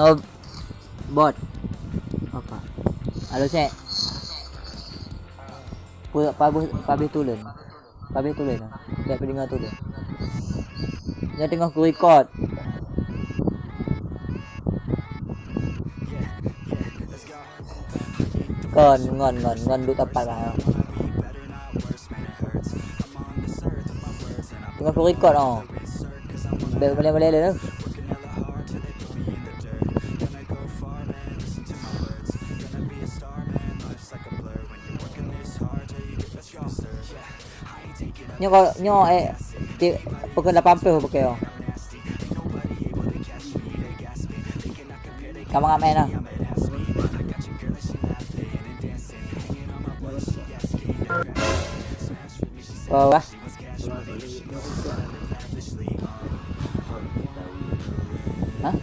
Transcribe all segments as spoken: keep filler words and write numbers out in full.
Oh, bot. Apa? Halo, cek. Pu-, pabeh, pabeh tulen. Pabeh tulen. Cek, peudingoe tulen. Nyoe teungoh kurecord. Kon, ngon, ngon, ngon duek tapat lah. Teungoh kurecord, oh. Bèk malèe-malèe lé. Nyoe ko, nyoe, eh, ti-, pukul lapan ploh pukul, oh. Ka mangat meu'en na. Wah, wah. Hah?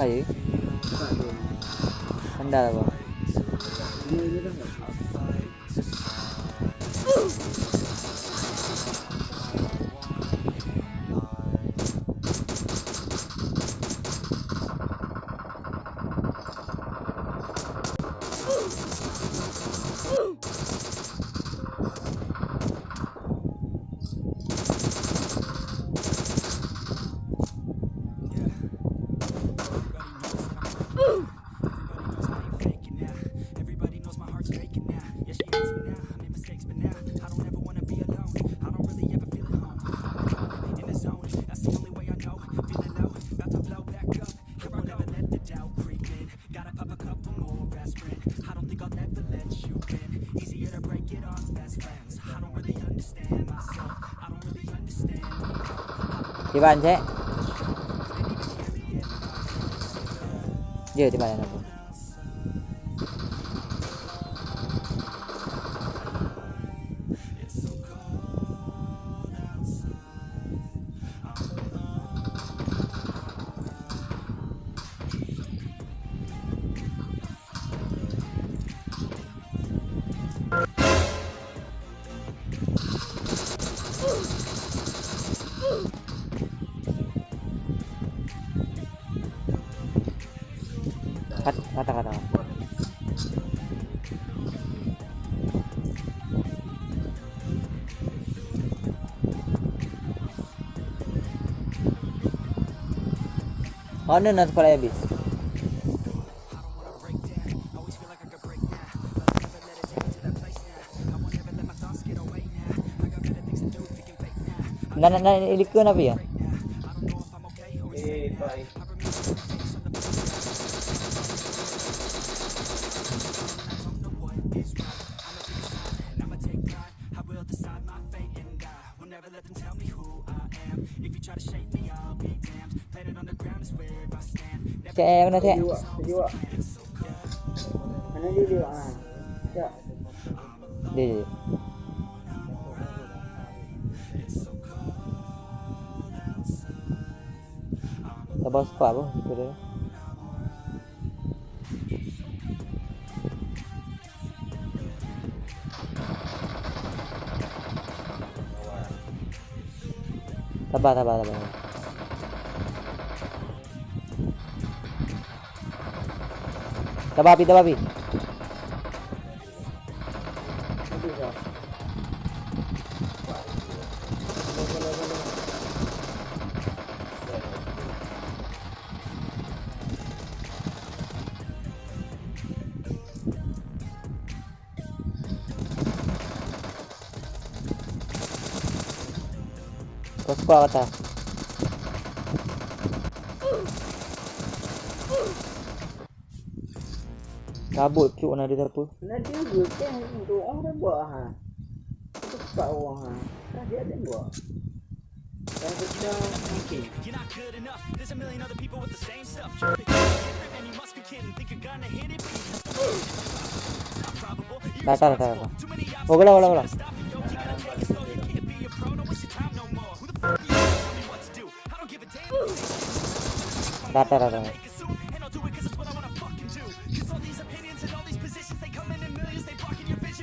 Hai. Sandal apa? Kiban cek. Dia di mana tu? Kat-, kata-kata. Mana nak sekolah habis? Nak, nak, nak, nak, nak, nak, nak, Cek, mana, cek? Mana dia, dia? Ah. Cek. Dia, dia. Sabar, sabar, apa? Betul dia. Sabar, sabar, sabar. Sabar, Pi, sabar, Pi. Kau kuat kata. Kabut cuk na di siapa? Na dia teh untuk orang dah buat ha. Cepat orang ha. Kan dia ada buat. Yang kita mungkin. Datang, datang, datang. Oh, bola, bola, bola. Datang, datang.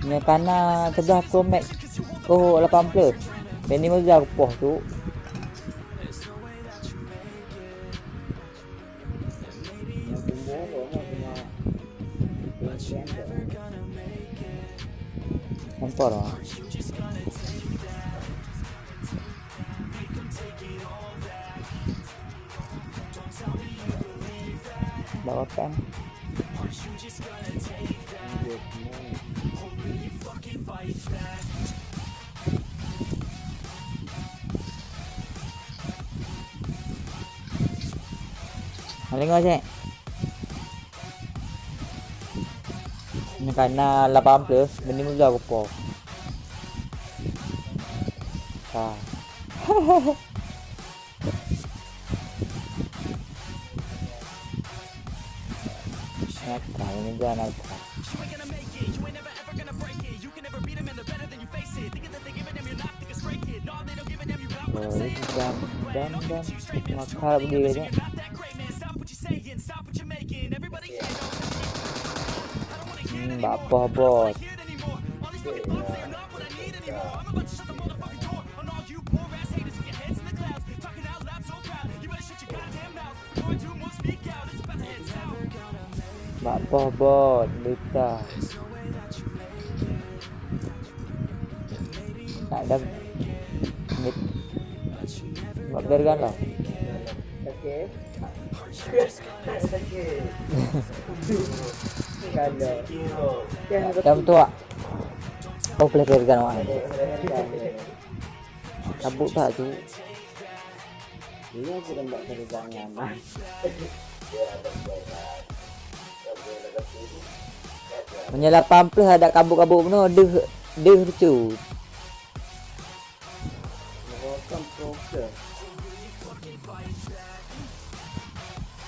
Nyoe kana sebelah Pro Max. Oh, lapan puluh. Ini meuga poh tu. Kompor ah. Bawa pen. Maling aja. Ini karena lapan belas, mending udah aku po. Ah. Nakal, ini dia nakal. Oh, ini dam, dam, dam. Nakal berdiri aja. Hmm, bak poh bot. Bak poh bot, beta. Tak ada. Bak bergan lah. Oke. Jam tu, ah. Oh, boleh bergan, wah. Cabut tak tu? Ini aku tembak dari nyaman. Meunyoe lapan ploh ada kabut-kabut bunoe deuh, deuh bacut. Merupakan program.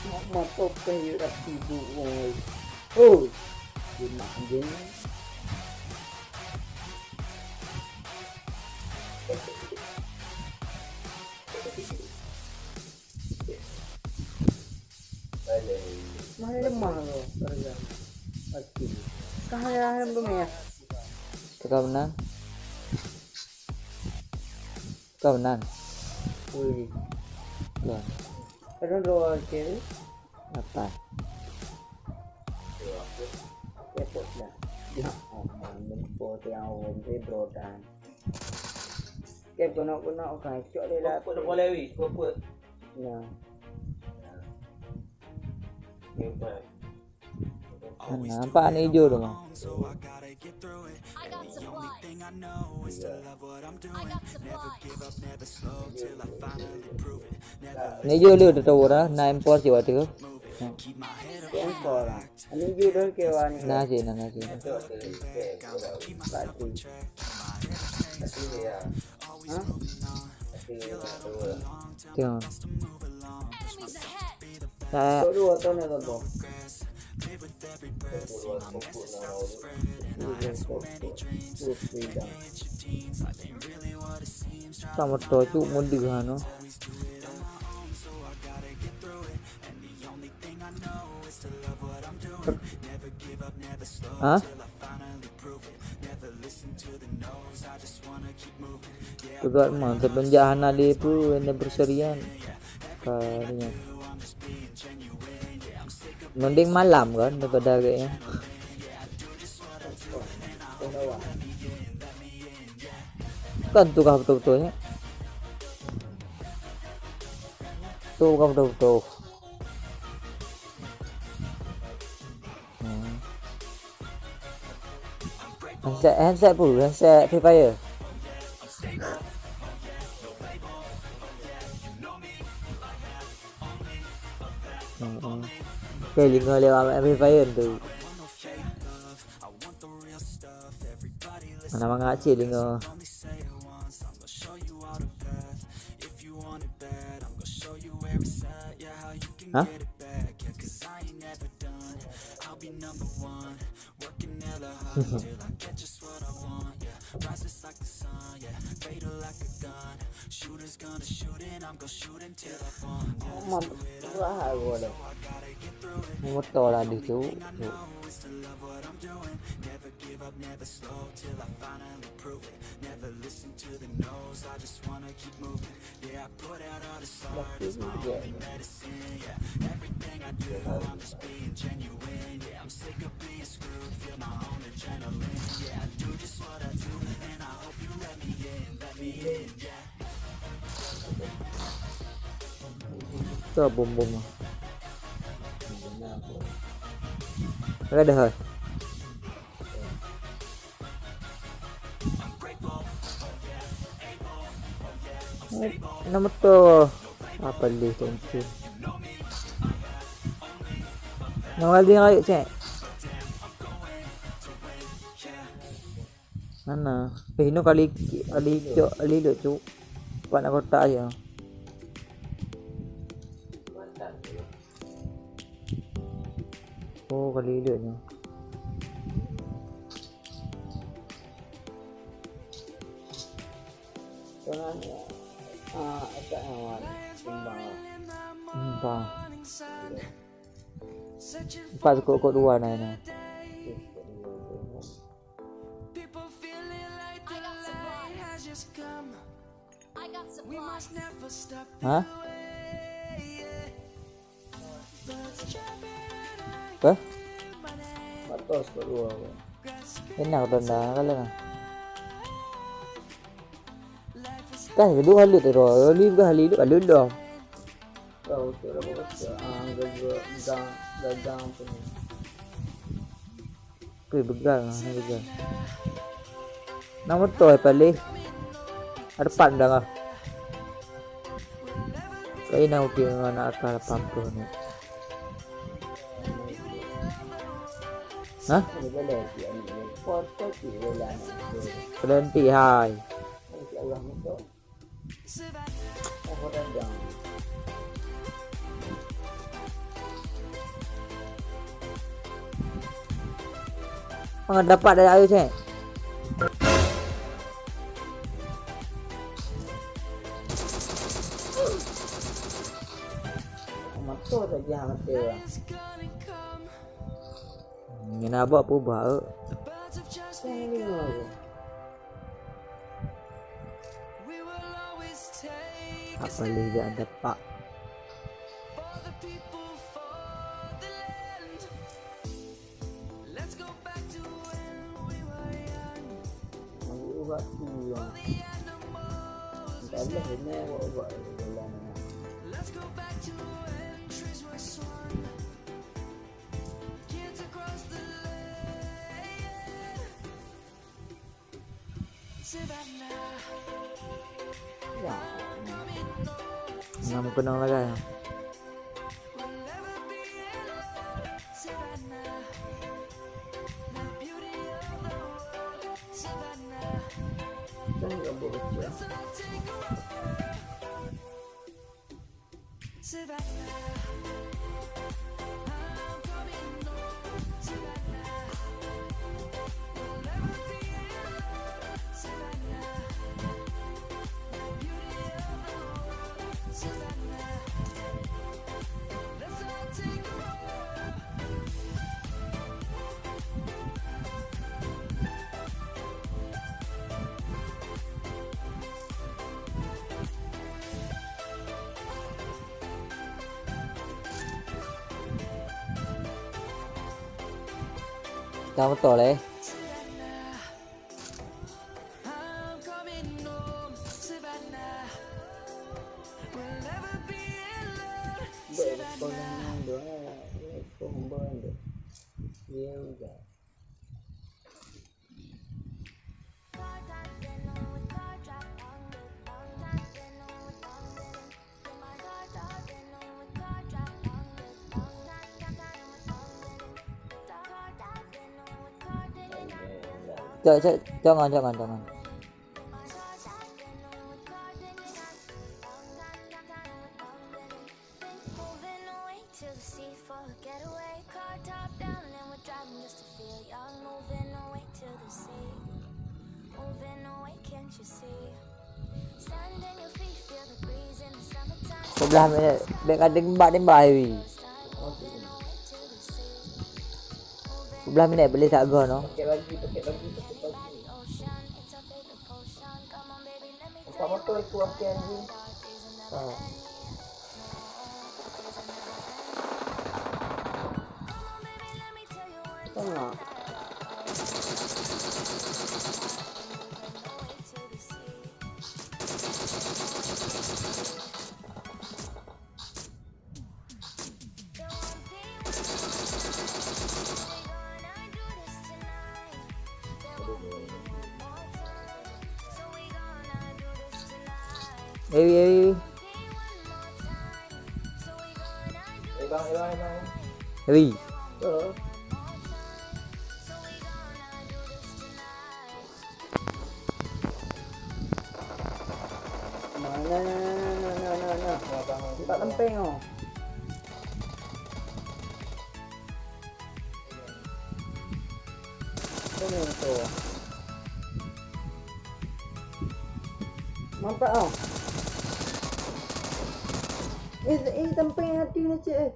Mak mantap teh yuk dah sibuk wong. Oh, dia nak anjing. Mana lemah lo kerja. Pasti. Kah yang belum ya? Kau menang. Kau menang. Wih. Kau. Kadang dua kali. Apa? Repot dah. Ya, oh, main bos yang awam saya berodan. Oke, gunok-gunok kan cok dia dah. Kau boleh wih, kau put. Nah. Nampak anak hijau tu mah. Anak hijau le tu tahu dah, na impor cik waktu tu. Impor lah. Anak hijau dah kewan ni. Nah, cik, nah, nah, cik. Batu. Hah? Tengok. Tak. Tok dua tahun dah lampu. Tak motor tu mundur ha no. Ha? Peugah mah, semenjak hana lé peue anniversary-an. Ka ni. Mending malam kan daripada agaknya. Kan tu kah betul-betul ya? Tu bukan betul-betul. Hmm. Handset, handset pun, handset Free Fire. Hmm. Oke, lingo lewat Free Fire tu. Mana mangat cik lingo. Hah? Mam, wah, gua dah. Motor lah di tu. Laki juga. Tu bom-bom. Ada dah. Nama tu? Apa leh tu mungkin? Nama kali rakyat cek? Mana? Eh, inoe kali, kali cok, kali dok cok. Pat nak kotak aja. Oh, kali dok ni. Tengah, ah, tak awal. Timbang. Timbang. Empat sekok-kok dua nah ini. Hah? Apa? Empat sekok dua. Enak dah, dah, kalau nah. Kan kedua kali tu, Roli bukan kali tu, kali dah. Tahu tu dah bagus. Ah, gagal, gagal, gagal apa ni? Okey, begal, begal. Nama tu ai paling? Ada empat dah. Kain nak ukir dengan anak akal lapan puluh ni. Hah? Berhenti hai. Oh, dapat dari air cek. Motor saja mati orang. Nyan abak pun baik. Tak boleh dia ada pak. Ubat tu yang. Entahlah ini awak buat dalam mana. Ya. Nama kenal lagi. Kan rambut kecil. Ka moto lé. Cok, cok, jangan, jangan, jangan. Sebelah minit, bèk ka tembak-tembak, Hewi. Sebelah minit boleh tak gol, no? Empat motor itu, okey, anjing. Ah. Tengok. Ewi, ewi, ewi. Ewi. Nah, nah, nah. Empat lempeng, oh. Sini tu. Nampak, oh. Eh, eh, tempeng hati ni, cik, eh.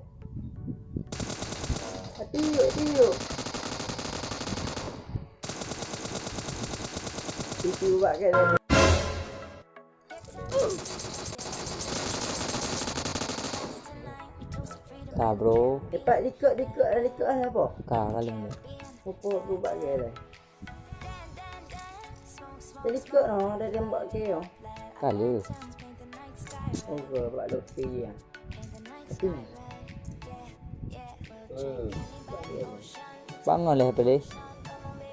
Hati yuk, hati yuk. Itu bak ke dah. Ka, bro. Cepat likot, likot, likot lah apa? Ka, kalem ni. Apa, apa bak ke dah? Jadi kok, oh, ada tembak ke, oh. Kali. Oh, ke, bak lote, ya. Tapi, hmm. Bangun lah, Pelis.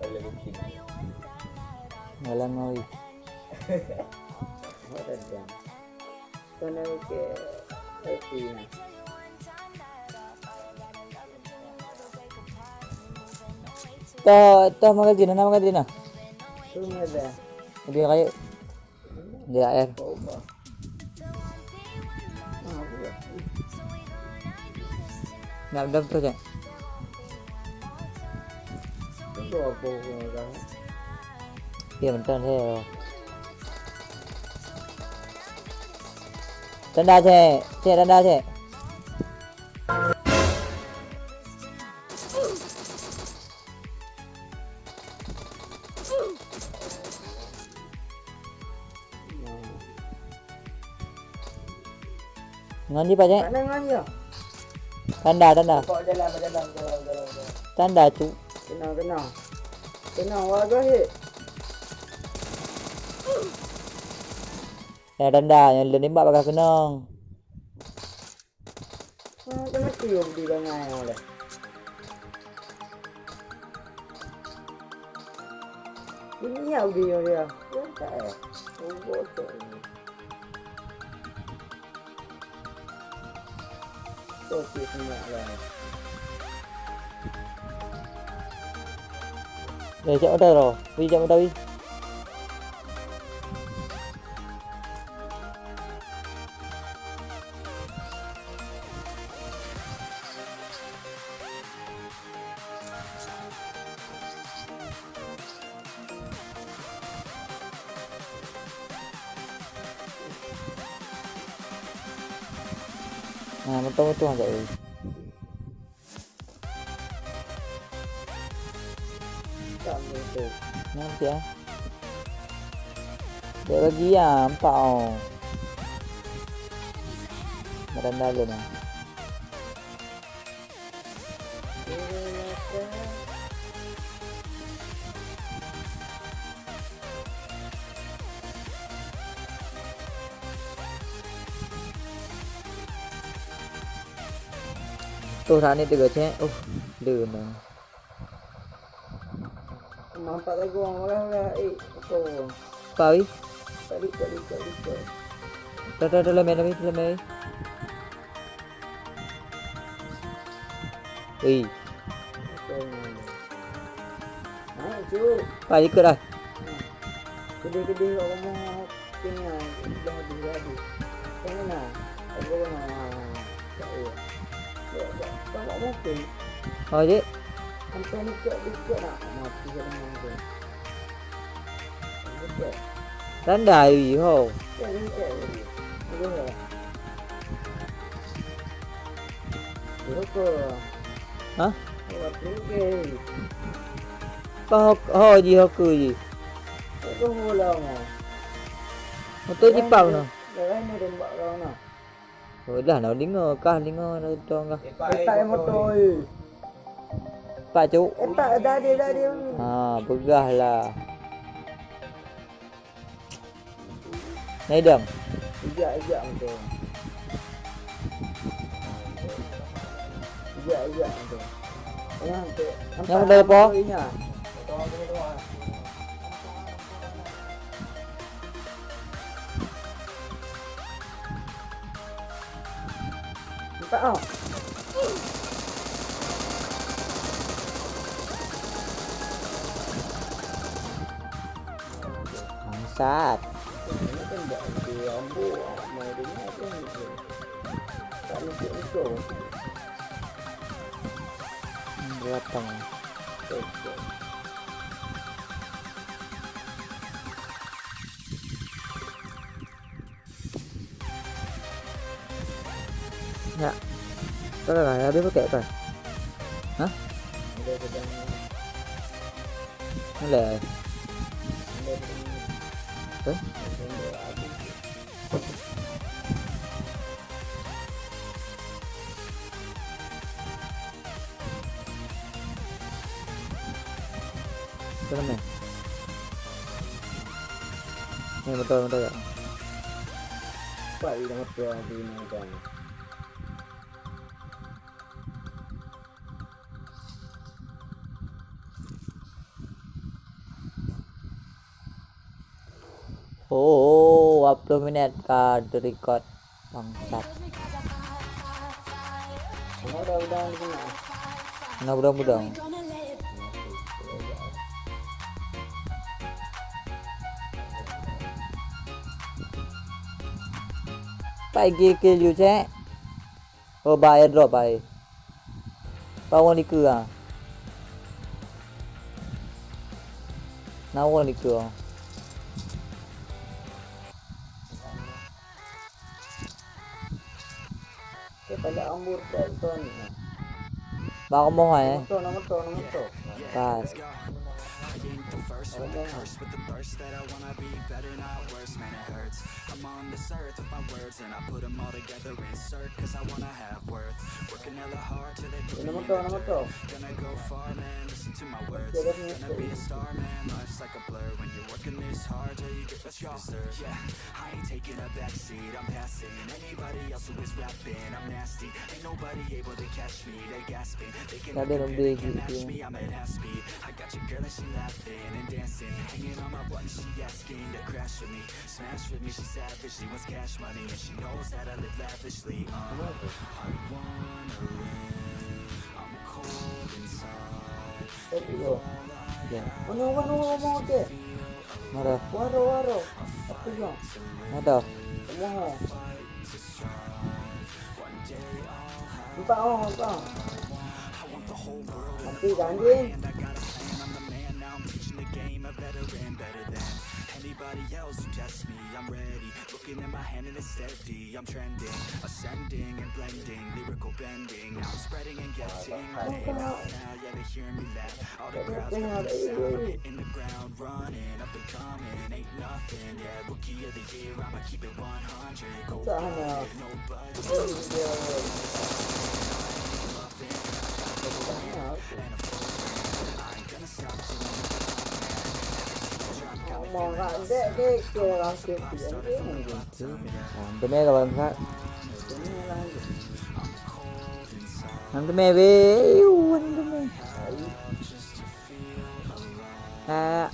Kalau mungkin. Ngalang ngoi. Oh, dah jam. Kena ke, eh, sini. Toh, toh magazin, na magazin na. Tu ada. Dia kayu. Dia air. Oh, bah. Ah, buat. Nak dam tu, cek. Tu apa orang? Dia mentang saya. Tanda, cek. Cek, tanda, cek. Ngon di, Pak, cek? Mana ngon dia? Tanda, tanda. Kok jalan, jalan, jalan, jalan, jalan. Tanda, cuk. Kena, kena. Kena, warga, hit. Ya, tanda. Yang leuh nembak bakal keunong. Ah, dah mati orang di bangai orang dah. Ini ya udah dia. Ya, tak eh. Oh, bocor ini. Bocor semua lah. Eh, cak mata tu. Wi, cak mata, Wi. Nah, beutôi-beutôi aja, eh. Nanti ya. Dia bagi ya, empat oh. Medan dalam ya. Tuh, saat ni tiga cek. Uh, dia memang. Nampak lagu orang orang lah, eh, apa? Apa, Wi? Balik, balik, balik, balik. Dah, dah, dah, dah, main, Wi, dah, main, Wi. Wi. Apa ni? Naik Pak, ikut dah. Keudeh-keudeh awak rumoh keunoe dah habéh, dah habéh. Keunoe na, awak rumoh na, cak iya. Cak, cak, cak, awak rumoh keu. Oh, cik. Sampai ni cak, cak, cak nak mati dalam rumah tu. Cak. Tanda hari, ho. Cak, ni cak, ni. Aduh, ya. Aduh, kau. Hah? Awak tu ke? Kah ho, ho jih, ho keue jih? Moto jipau noh. Udah nah deungoe kah, deungoe na tong kah. Etak moto. Pak cuk. Etak tadi, tadi. Ha, peugah lah. Nai dong. Ijak, ijak tu. Ijak, ijak tu. Nyang tu. Nyang udah lepo? Empat ah. Bangsat. Beratang. Ya. Kau dah habis pakai kau? Hah? Boleh. Hah? Sana meh. Ni betul, betul tak? Pak, dia betul, dia ni kan. Oh, dua puluh minit ka di-record. Bangsat. Nah, budong-budong. Pai gigil you, cek. Oh, ba airdrop, bai. Ba wang dikeue, ah. Na wang dikeue, ah. Ba rumoh, eh. Pas. Nama kau, nama kau? Ada lebih gitu. Ya. Mana orang, orang, orang, okey. Mara. Waro, waro. Apa juga? Ada. Wah. Empat orang, empat orang. Mati kan, Din? Teumé ka bangsa. Nang teumé weh, iu, nang teumé. Ah.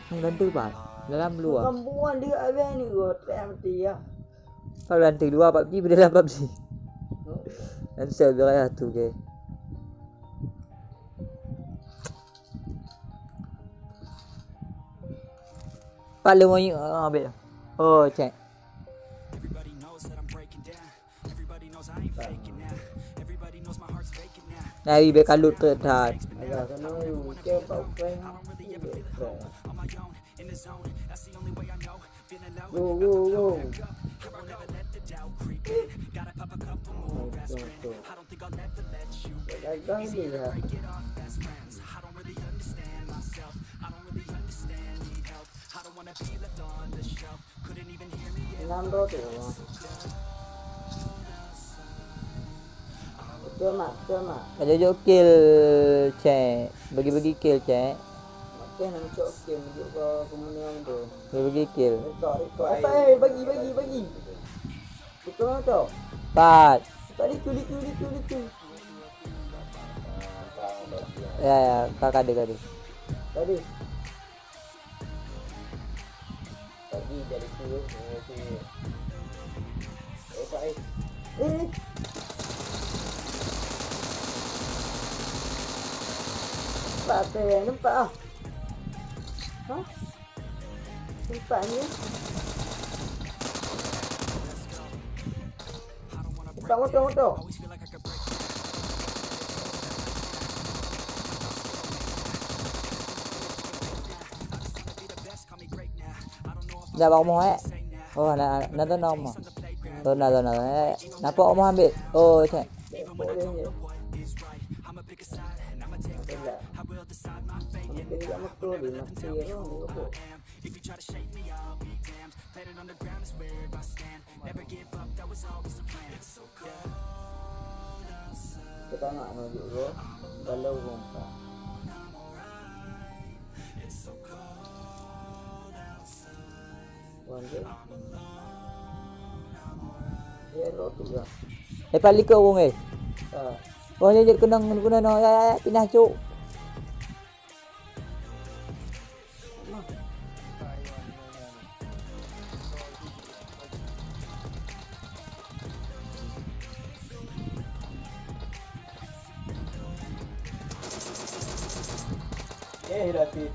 Nang gantu, Pak. Dalam luar. Bukan bukan dia abang ni, gua tak mati ya. Kalau lantai dua PUBG, beda dalam PUBG. Nanti saya beri ayah tu, okey. Pak Lemo, ah, ambil. Oh, cek. Nah, ibe kalut tetat. Alah, sana yuk, cek Pak Ukai. Go, go, go. Gagal dia. Enam tu. Betul, Mak. Betul, Mak. Ada jok kill, cek. Bagi-bagi kill, cek. Makai nak cok kill, nak jok ke komunion tu. Bagi-bagi kill. Rekod, rekod. Apa, eh, bagi, bagi, bagi. Betul tu. Empat. Tadi tu, tu, tu, tu, tu. Ya, ya, ka, ka ada, ka ada. Tadi. Pagi jadi tu, eh, tu. Eh, Pak, eh. Eh. Nampak apa? Nampak ah. Ha? Nampak ni. Nampak motor, motor. Dah bak rumoh, eh? Oh, na, na tu na rumoh. Tu na, tu na, eh. Nampak rumoh ambil. Oh, cek. Kita nak tunjuk dulu. Kalau rumah. Wan tu. Ya, lo tu lah. Eh, Pak, likot ureueng, eh. Ah. Ureueng nyan jeuet keunong, keunong, no. Ya, ya, ya, pinah, cuk. Eh, David.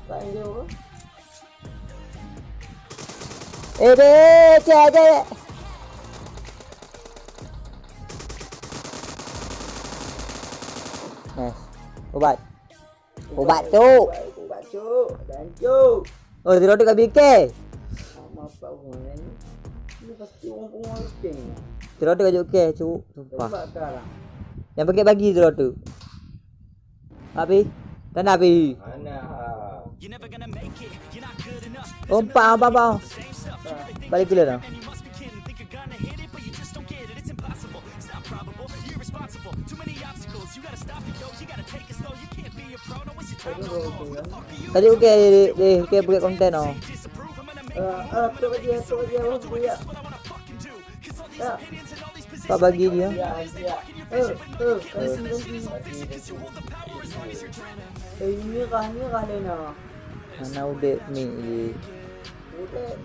Panggil apa? Eh, dek, cek, cek. Nice. Ubat. Ubat, cuk. Ubat, ubat, cuk. Dan cuk. Oh, zero tu kat B K. Sama apa hubungannya ni? Ini pasti orang pungut keping. Zero tu kat J K, cuk. Sumpah. Tembak sekarang. Yang pakai bagi zero tu. Api? Tanah api. Mana? Oh, empat, empat, empat. Balik gila dah. Tadi okey, deh, okey, buat konten oh. Ah, ah, tu aja, tu aja, oh, ya. Ya. Pak bagi dia. Ya, ya. Eh, eh, eh, ini kah, ini kah Lena? Mana udep ni, ye? Udep.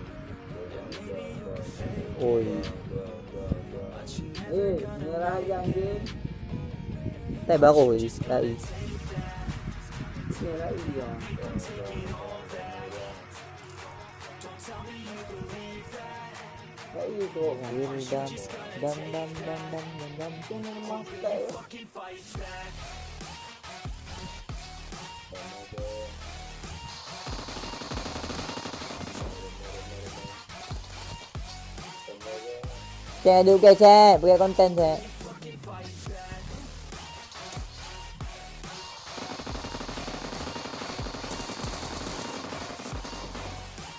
Oi. Eh, merah aja, anjing. Tai baru, ye, tai. Merah iya. Hai, itu. Dam, dam, dam, dam, dam, dam. Itu memang tai. Cek, duduk ke, cek. Buat konten, cek.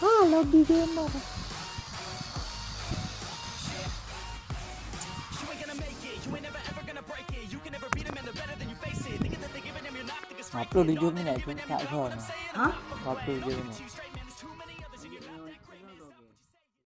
Ah, lobby gamer. Lima puluh tujuh minit tu tak zone. Hah? Lima puluh tujuh minit.